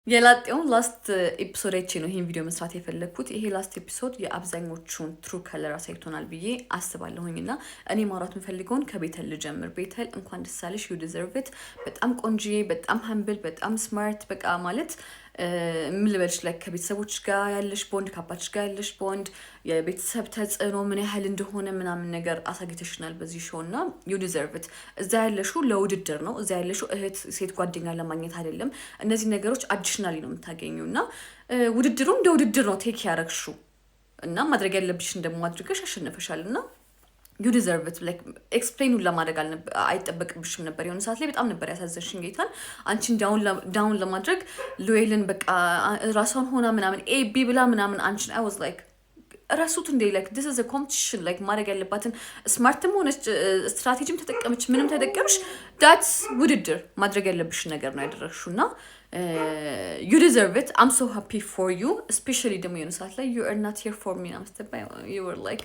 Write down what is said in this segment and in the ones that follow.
የላጤውን last episode አይቼ ነው ይሄን ቪዲዮ መስራት የፈለግኩት። ይሄ last episode የአብዛኞቹን true color አሳይቶናል ብዬ አስባለሁኝ እና እኔ ማውራት የምፈልገውን ከቤተል ልጀምር። ቤተል፣ እንኳን ደስ አለሽ፣ you deserve it። በጣም ቆንጅዬ፣ በጣም humble፣ በጣም smart፣ በቃ ማለት ምን ልበልሽ፣ like ከቤተሰቦች ጋር ያለሽ ቦንድ፣ ከአባትሽ ጋር ያለሽ ቦንድ፣ የቤተሰብ ተጽዕኖ ምን ያህል እንደሆነ ምናምን ነገር አሳይተሽናል በዚህ show እና you deserve it። እዛ ያለሽው ለውድድር ነው። እዛ ያለሽው እህት ሴት ጓደኛ ለማግኘት አይደለም። እነዚህ ነገሮች additionally ነው የምታገኘው እና ውድድሩ እንደ ውድድር ነው take ያረግሽው እና ማድረግ ያለብሽን ደግሞ አድርገሽ አሸንፈሻል እና you deserve it። Like explain ሁላ ማድረግ አይጠበቅብሽም ነበር። የሆነ ሰዓት ላይ በጣም ነበር ያሳዘንሽኝ ጌታን። አንቺን down ለማድረግ ሉዌልን በቃ ራሷን ሆና ምናምን A B ብላ ምናምን አንቺን፣ I was like ረሱት እንዴ? Like this is competition። Like ማድረግ ያለባትን smart ም ሆነች፣ ስትራቴጂም ተጠቀመች፣ ምንም ተጠቀምሽ፣ that's ውድድር፣ ማድረግ ያለብሽን ነገር ነው ያደረግሽው እና you deserve it። I'm so happy for you። Especially ደግሞ የሆነ ሰዓት ላይ "You are not here for me" ምናምን ስትባይ you were like,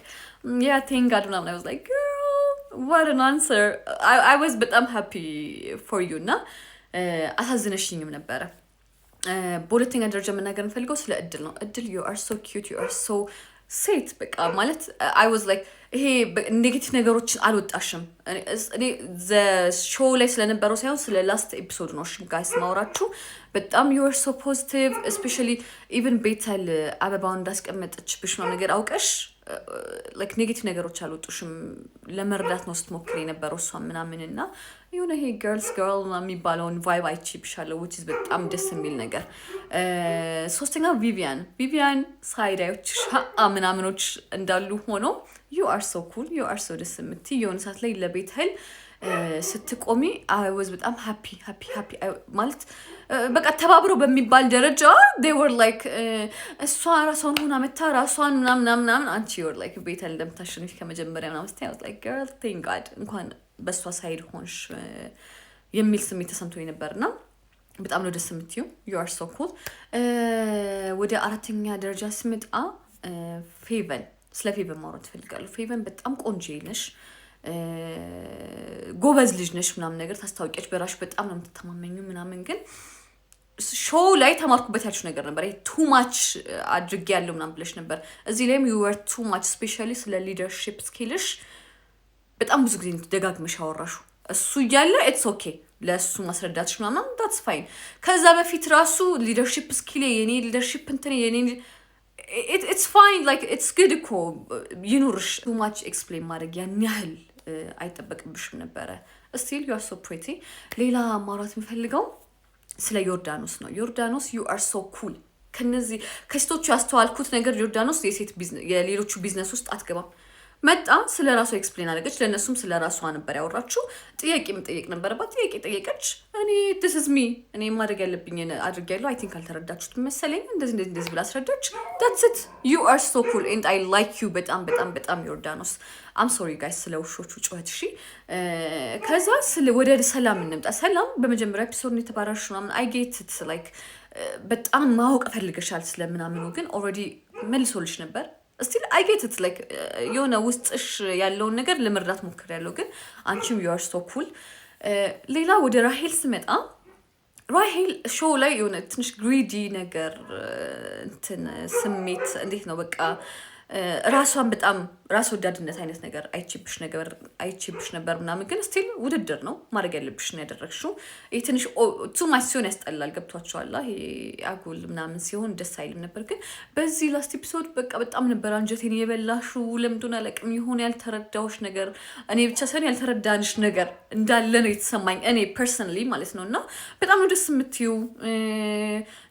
"Yeah, thank God" ምናምን። I was like, "Girl, what an answer!" I was በጣም happy for you እና አሳዝነሽኝም ነበረ። በሁለተኛ ደረጃ መናገር የምፈልገው ስለ እድል ነው። እድል፣ you are so cute፣ you are so ሴት። በቃ ማለት I was like ይሄ negative ነገሮችን አልወጣሽም። እኔ the show ላይ ስለነበረው ሳይሆን ስለ last episode ነው እሺ guys ማውራችሁ። በጣም you are so positive፣ especially even ቤተል አበባውን እንዳስቀመጠችብሽ ነው ነገር አውቀሽ like negative ነገሮች አልወጡሽም። ለመርዳት ነው ስትሞክር የነበረው እሷ ምናምን እና የሆነ ይሄ girls girl የሚባለውን vibe አይቼብሻለሁ፣ which is በጣም ደስ የሚል ነገር። ሶስተኛ ቪቪያን። ቪቪያን side eye ኦች ሻአ ምናምኖች እንዳሉ ሆኖ you are so cool፣ you are so ደስ የምትይ። የሆነ ሰዓት ላይ ለቤተል ስትቆሚ I was በጣም happy, happy, happy። ማለት በቃ ተባብሮ በሚባል ደረጃ they were like እሷ ራሷን ሆና መታ ራሷን ምናምን ምናምን፣ አንቺ were like ቤተል እንደምታሸንፊ ከመጀመሪያ ምናምን ስትይ I was like, "Girl, thank God እንኳን በእሷ side ሆንሽ" የሚል ስሜት ተሰምቶኝ ነበር እና በጣም ነው ደስ የምትዩ። You are so cool። ወደ አራተኛ ደረጃ ስመጣ ፌቨን፣ ስለ ፌቨን ማውራት እፈልጋለሁ። ፌቨን፣ በጣም ቆንጆ ነሽ፣ ጎበዝ ልጅ ነሽ ምናምን ነገር ታስታውቂያለሽ። በራሽ በጣም ነው የምትተማመኙ ምናምን፣ ግን show ላይ ተማርኩበት ያልሽው ነገር ነበር። Too much አድርጌ ያለው ምናምን ብለሽ ነበር። እዚህ ላይም you were too much፣ especially ስለ leadership skill ሽ በጣም ብዙ ጊዜ ደጋግመሽ አወራሹ። እሱ እያለ it's okay፣ ለእሱ ማስረዳትሽ ምናምን that's fine። ከዛ በፊት ራሱ leadership skill ኤ፣ የኔ leadership እንትን የኔ፣ it's fine፣ like it's good እኮ ይኑርሽ። Too much explain ማድረግ ያን ያህል አይጠበቅብሽም ነበረ። Still you are so pretty። ሌላ ማውራት የምፈልገው ስለ ዮርዳኖስ ነው። ዮርዳኖስ፣ you are so cool። ከነዚህ ከሴቶቹ ያስተዋልኩት ነገር ዮርዳኖስ የሴት የሌሎቹ ቢዝነስ ውስጥ አትገባም። መጣ፣ ስለ ራሷ explain አደረገች። ለእነሱም ስለ ራሷ ነበር ያወራችው። ጥያቄ መጠየቅ ነበረባት። ጥያቄ ጠየቀች። እኔ this is me፣ እኔ ማድረግ ያለብኝን አድርጌያለሁ። I think አልተረዳችሁትም መሰለኝ። እንደዚህ እንደዚህ እንደዚህ ብላ አስረዳች። That's it። You are so cool and I like you በጣም በጣም በጣም ዮርዳኖስ። I'm sorry guys ስለ ውሾቹ ጩኸት። እሺ፣ ከዛ ስለ ወደ ሰላም እንምጣ። ሰላም፣ በመጀመሪያ episode ነው የተባረርሽ ምናምን፣ I get it፣ like በጣም ማወቅ ፈልገሻል ስለምናምኑ፣ ግን already መልሶልሽ ነበር። Still I get it፣ like የሆነ ውስጥሽ ያለውን ነገር ለመረዳት ሞክሬያለሁ፣ ግን አንቺም you are so cool። ሌላ ወደ ራሄል ስመጣ፣ ራሄል show ላይ የሆነ ትንሽ greedy ነገር እንትን ስሜት እንዴት ነው፣ በቃ ራሷን በጣም ራስ ወዳድነት አይነት ነገር አይቼብሽ ነበር ምናምን፣ ግን still ውድድር ነው፣ ማድረግ ያለብሽ ነው ያደረግሽው። ይህ ትንሽ too much ሲሆን ያስጠላል። ገብቷቸዋል። ይሄ አጉል ምናምን ሲሆን ደስ አይልም ነበር። ግን በዚህ last episode በቃ በጣም ነበር አንጀቴን የበላሽው። ለምንድን አላውቅም። የሆነ ያልተረዳሁሽ ነገር፣ እኔ ብቻ ሳይሆን ያልተረዳንሽ ነገር እንዳለ ነው የተሰማኝ እኔ personally ማለት ነው። እና በጣም ነው ደስ የምትዩ።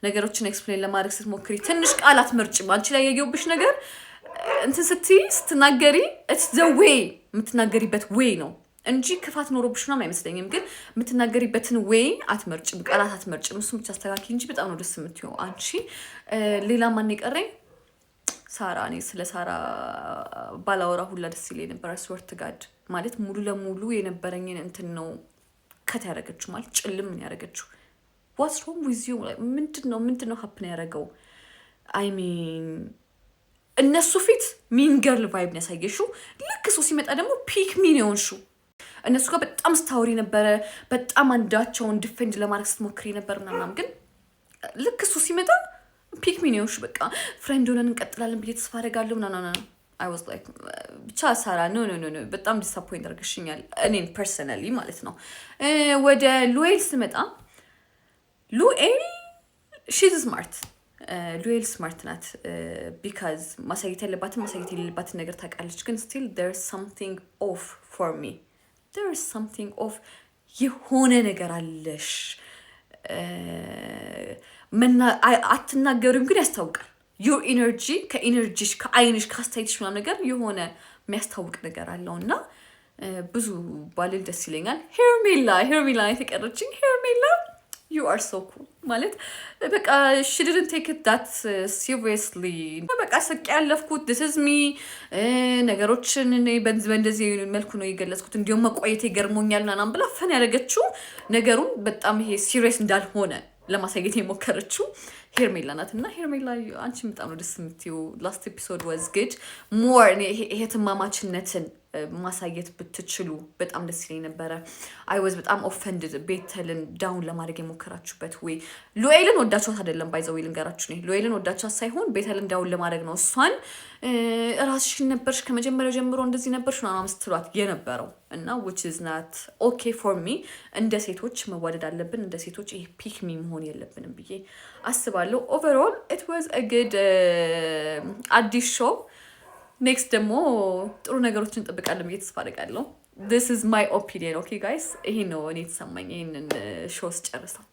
ነገሮችን explain ለማድረግ ስትሞክሪ ትንሽ ቃላት ምርጭ። አንቺ ላይ ያየሁብሽ ነገር እንትን ስትይ፣ ስትናገሪ it's the way፣ የምትናገሪበት way ነው እንጂ ክፋት ኖሮብሽ ምናምን አይመስለኝም። ግን የምትናገሪበትን way አትመርጭም፣ ቃላት አትመርጭም። እሱም ብቻ አስተካኪ እንጂ በጣም ነው ደስ የምትይው አንቺ። ሌላ ማን የቀረኝ? ሳራ። እኔ ስለ ሳራ ባላወራ ሁላ ደስ ይለኝ ነበር። Swear to God፣ ማለት ሙሉ ለሙሉ የነበረኝን እንትን ነው cut ያደረገችው፣ ማለት ጭልም ያደረገችው። What's wrong with you? ምንድን ነው happen ያደረገው? I mean እነሱ ፊት mean girl vibe ነው ያሳየሽው። ልክ ሰው ሲመጣ ደግሞ pick me ነው የሆንሽው። እነሱ ጋር በጣም ስታወሪ ነበረ። በጣም አንዳቸውን defend ለማድረግ ስትሞክሪ ነበር ምናምናም፣ ግን ልክ እሱ ሲመጣ pick me ነሽ፣ በቃ friend ሆነን እንቀጥላለን ብዬ ተስፋ አደርጋለሁ ምናምን። I was like ብቻ ሳራ፣ no, no, no፣ በጣም disappoint አድርገሽኛል፣ እኔን personally ማለት ነው። ወደ ሉኤል ስመጣ ሉኤል she's smart። ሉኤል smart ናት፣ because ማሳየት ያለባትን ማሳየት የሌለባትን ነገር ታውቃለች። ግን still there's something off for me, there's something off። የሆነ ነገር አለሽ፣ አትናገሪም፣ ግን ያስታውቃል። Your energy፣ ከ energy ሽ፣ ከአይንሽ፣ ከአስተያየትሽ ምናምን ነገር የሆነ የሚያስታውቅ ነገር አለው እና ብዙ ባልል ደስ ይለኛል። ሄርሜላ፣ ሄርሜላ የተቀረችኝ። ሄርሜላ፣ you are so cool። ማለት በቃ she didn't take it that seriously። በቃ ስቄ ያለፍኩት፣ this is me፣ ነገሮችን እኔ በእንደዚህ መልኩ ነው የገለጽኩት፣ እንዲሁም መቆየቴ ገርሞኛል ምናምን ብላ fun ያደረገችው ነገሩን በጣም ይሄ serious እንዳልሆነ ለማሳየት የሞከረችው ሄርሜላ ናት። እና ሄርሜላ አንቺን በጣም ነው ደስ የምትይው። Last episode was good። More ይሄ ትማማችነትን ማሳየት ብትችሉ በጣም ደስ ይለኝ ነበረ። I was በጣም offended ቤተልን down ለማድረግ የሞከራችሁበት ወይ። ሉኤልን ወዳችኋት አይደለም፣ by the way ልንገራችሁ፣ እኔ ሉኤልን ወዳችኋት ሳይሆን ቤተልን down ለማድረግ ነው። እሷን ራስሽን ነበርሽ፣ ከመጀመሪያው ጀምሮ እንደዚህ ነበርሽ ምናምን ስትሏት የነበረው እና which is not okay for me። እንደ ሴቶች መዋደድ አለብን። እንደ ሴቶች ይሄ pick me መሆን የለብንም ብዬ አስባለሁ። Overall it was a good አዲስ show። Next ደግሞ ጥሩ ነገሮችን እንጠብቃለን ብዬ ተስፋ አደርጋለሁ። This is my opinion, okay guys። ይሄ ነው እኔ የተሰማኝ ይሄንን show ስጨርሰው።